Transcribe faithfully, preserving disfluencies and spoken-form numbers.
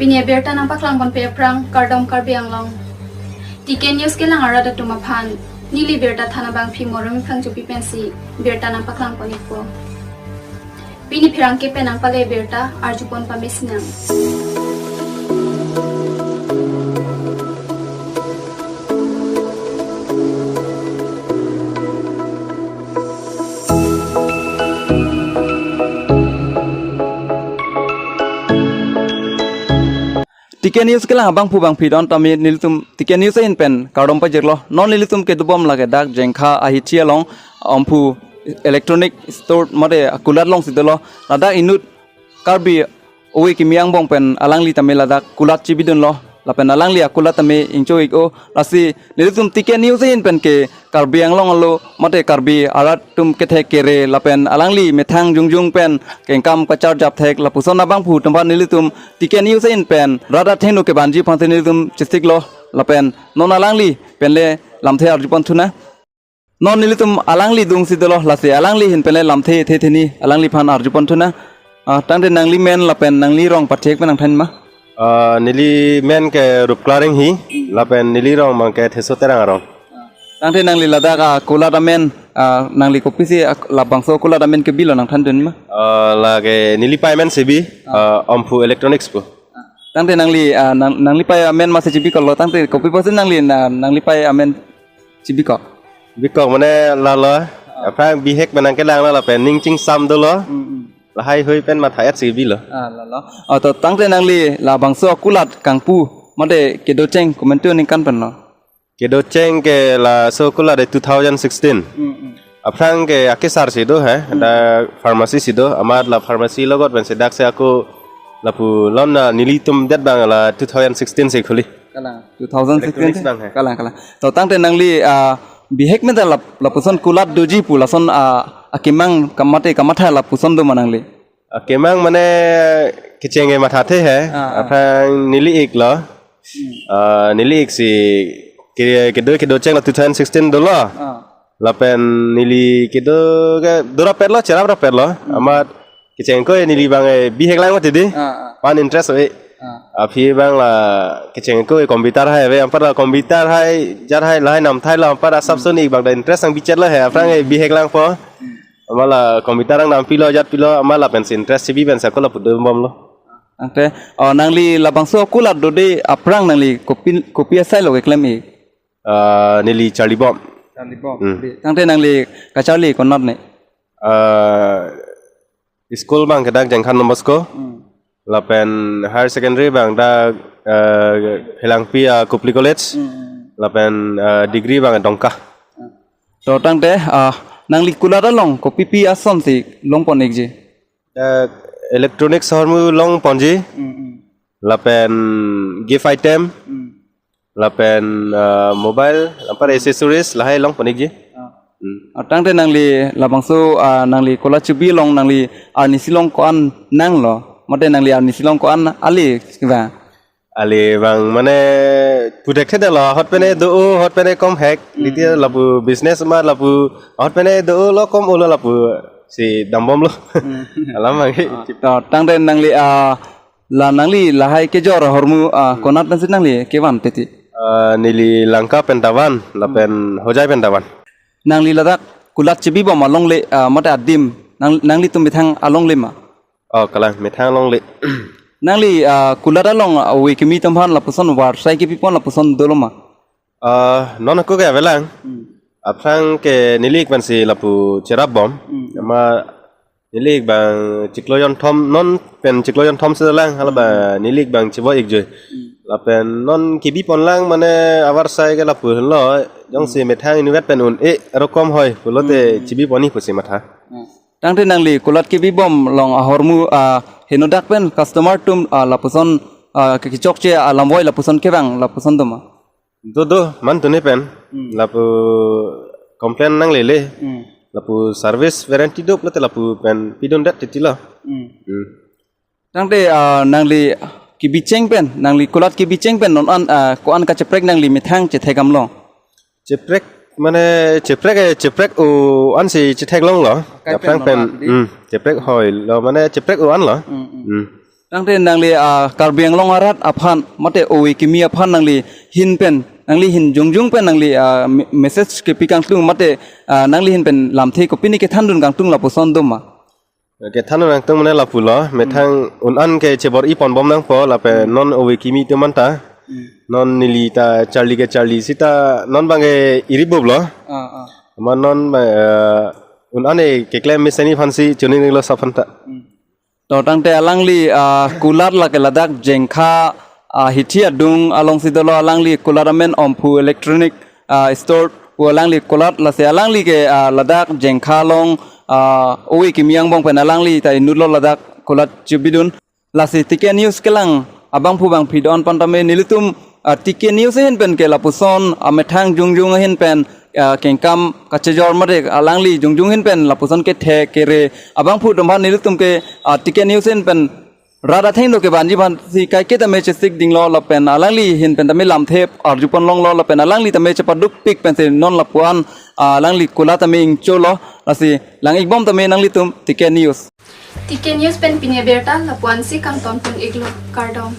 Pini abirta nangpaklang ponpe aphrang kardom Karbi Anglong. T K News kelang arat atum aphan neli birta than abangpi Moremi Phangchopi pensi birta nangpaklang pon-ikpo. Pini pherangke pen nangpale birta arjupon pamesinang. T K News kelang abangphu bangphi don tame nelitum T K News ahin pen kardom pajirlo. Non nelitum kedobom lake dak Jengkha ahithi along Omphu Electronic Store mate kulat alongsi dolo. Ladak inut Karbi ove kimi angbong pen alangli tame ladak kulat chibidunlo. Lapen alangli akulat tame ingcho-ik-o. Lasi nelitum T K News ahin pen ke Karbi Anglong alo mate Karbi arat atum kethek kere lapen alangli methang jongjong pen kengkam kacharjap thek lapuson abangphu atum aphan nelitum T K News ahin pen rat athengno kevanji aphansi nelitum chesiklo lapen non alangli penle lamthe arjupon thunang. Non nelitum alangli dungsi dolo lasi alangli ahin penle lamthe the theni alangliphan arjupon thunang. Ah, tangte nangli men lapen nangli rong pathek pen nangthan ma? Ah, neli men ke Rupklar Enghi, lapen neli rong abang ke Theso Terang arong. Tangte nangli ladak akulat amen, ah, nangli kopisi ak-, labangso akulat amen kebilo nangthandun ma? Ah, lake neli pei amen si bi, ah, Omphu Electronics pu. Tangte nangli, ah, nang, nangli pei amen masi chibikoklo, tangte kopi pusi nangli na, nangli pei amen chibikok? Bikok mane lalo, aphrang bihek pen nangkelanglo lapen ning chingsam dolo. Hmm, hmm. Lahai hui pen matha-et si bilo. Ah, lalo. Oh, to tangte nangli labangso akulat kangpu mate kedocheng komantu aningkan penlo? Kedocheng ke laso akulat de two thousand sixteen. Hmm, hmm. Aphrang ke akesar si do he, hmm, dak pharmacy si do, amat la pharmacy logot pensi daksi ako lapu lon na nelitum det abang la two thousand sixteen si khuli. Kalang, two thousand sixteen. Electronics abang he. Kalang, kalang. To tangte nangli, ah, bihek menta lap-, lapuson kulat doji pu lason, ah, akemang kamate kamatha lapuson do ma nangli? Akemang mane kecheng ke mathathe he. Ah, ah. Aphrang neli-iklo. Hmm. Ah, neli-ik si ke, kedo, kedocheng la two thousand sixteen dolo. Ah. Lapen neli kedo ke dorapetlo, cheraprapetlo. Hmm. Amat kecheng ko neli abang, eh, bihek lang mati di. Ah, ah. Pan interest ave. Ah. Aphi abang la kecheng ko computer hai ave, anpar la computer hai, jar hai, lahai namthailo, anpar asap, hmm, soni abang da interest nangbicheklo he, aphrang, hmm, eh, bihek langpo. Hmm. Amat la computer nangnampilo, jatpilo, amat lapensi interest chibi pensi ako lapu dobomlo. Tangte, oh, nangli labangso akulat dode aphrang nangli kopi, kopi asailo keklem-ik? Ah, neli charlibom. Charlibom. Hmm. Di, tangte nangli kacharli konat ne? Ah, school abang ke dak Jengkha Don Bosco. Hmm. Lapen higher secondary abang dak, ah, Helangpi, ah, Kopili College. Hmm, hmm. Lapen, ah, degree abang Dongka. Hmm. To tangte, ah, nangli kulat along kopipi asonsi longpon-ikji? Dak electronics ahormu longponji. Hmm, hmm. Lapen gift item. Hmm. Lapen, ah, mobile, anpar accessories lahai longpon-ikji. Ah. Hmm. Ah, tangte nangli labangso, ah, nangli kulat chibi along nangli arnisi along ko-an nanglo? Mate nangli arnisi along ko-an ale ba? Ale abang mane puthekthe detlo, ahut pen do-o, ahut pen komhek. Hmm. Niti lapu business ma lapu ahut pen do-olo kom-olo lapusi dambomlo. Hmm. Alam abang. Ah, to tangte nangli, ah, la nangli lahai kejor ahormu, ah, hmm, konat pensi nangli kevan titi? Ah, neli Langka pen ta van, lapen, hmm, Hojai pen ta van. Nangli ladak kulat chibibom alongle, ah, mate adim, nang, nanglitum methang alongle ma? Oh, kalang, methang alongle. Nangli, ah, kulat along, ah, ove kimi atum aphan lapuson varsai kepipon lapuson dolo ma? Ah, non ako ke avelang. Hmm. Aphrang ke neli-ik pensi lapu cherapbom. Hmm. Amat neli-ik abang chiklo jonthom, non pen chiklo jonthom si dolang, hala abang, hmm, neli-ik abang chibo-ikjoi. Hmm. Lapen non kebipon lang mane avarsai ke lapu lo, jongsi, hmm, methang inutvet pen un-e, aro kom hoi pulote, hmm, chibipon-ik pusi matha. Hmm. Tangte nangli kulat kebibom along ahormu, ah, henodak pen customer atum, ah, lapuson, ah, ke-, kechokche, ah, alam voi lapuson kevang lapuson do ma? Do do, man tuni pen. Hmm. Lapu complain nanglele. Hmm. Lapu service warranty do pulote lapu pen pidundet titilo. Hmm. Hmm. Tangte, ah, nangli kebicheng pen, nangli kulat kebicheng pen non an, ah, ko-an kacheprek nangli methang chethek damlo? Cheprek, mane cheprek, eh, cheprek-o ansi chethek longlo. Kaike aphrang pen, non an di? Hmm, cheprek hoilo, mane cheprek-o anlo. Hmm, hmm. Hmm. Tangte nangli, ah, Karbi Anglong arat aphan mate ove kimi aphan nangli hin pen, nangli hin jongjong pen nangli, ah, me- message kepi kangtung mate, ah, nangli hin pen lamthe kopine kethandun kangtung lapuson doma. Kethandun kangtung mane lapulo, methang un-an ke chebor-i ponbom nangpo lapen non ove kimi atum anta. Non neli ta charli ke charli sita non bang ke iri bublo. Ah, ah. Ma non ba, eh, un-an e keklem mesen aphansi choningri lo laso aphanta. To tangte alangli, ah, kulat lake ladak Jengkha, ah, hithi adung alongsi dolo, alangli kulat amen Omphu Electronic, ah, Store pu alangli kulat, lasi alangli ke, ah, ladak Jengkha along, ah, ove kimi angbong pen alangli ta inutlo ladak kulat chebidun. Lasi T K News kelang abangphu bangphi do-an pen tame nelitum, ah, T K News ahin pen ke lapuson, ah, methang jongjong ahin pen, ah, kengkam kachejor mate alangli jongjong ahin pen lapuson kethe kere abangphu atum aphan nelitum ke, ah, T K News ahin pen rat athengno kevanji aphansi kaiketa me chesik dinglo lapen alangli hin pen tame lamthe arju pon longlo lapen alangli tame chepaduk pik pensi non lapu-an, ah, alangli kulat tame ingcholo, lasi lang-ikbom tame nanglitum T K News. T K News pen pini abirta lapu-ansi kangton pon-iklo, kardom.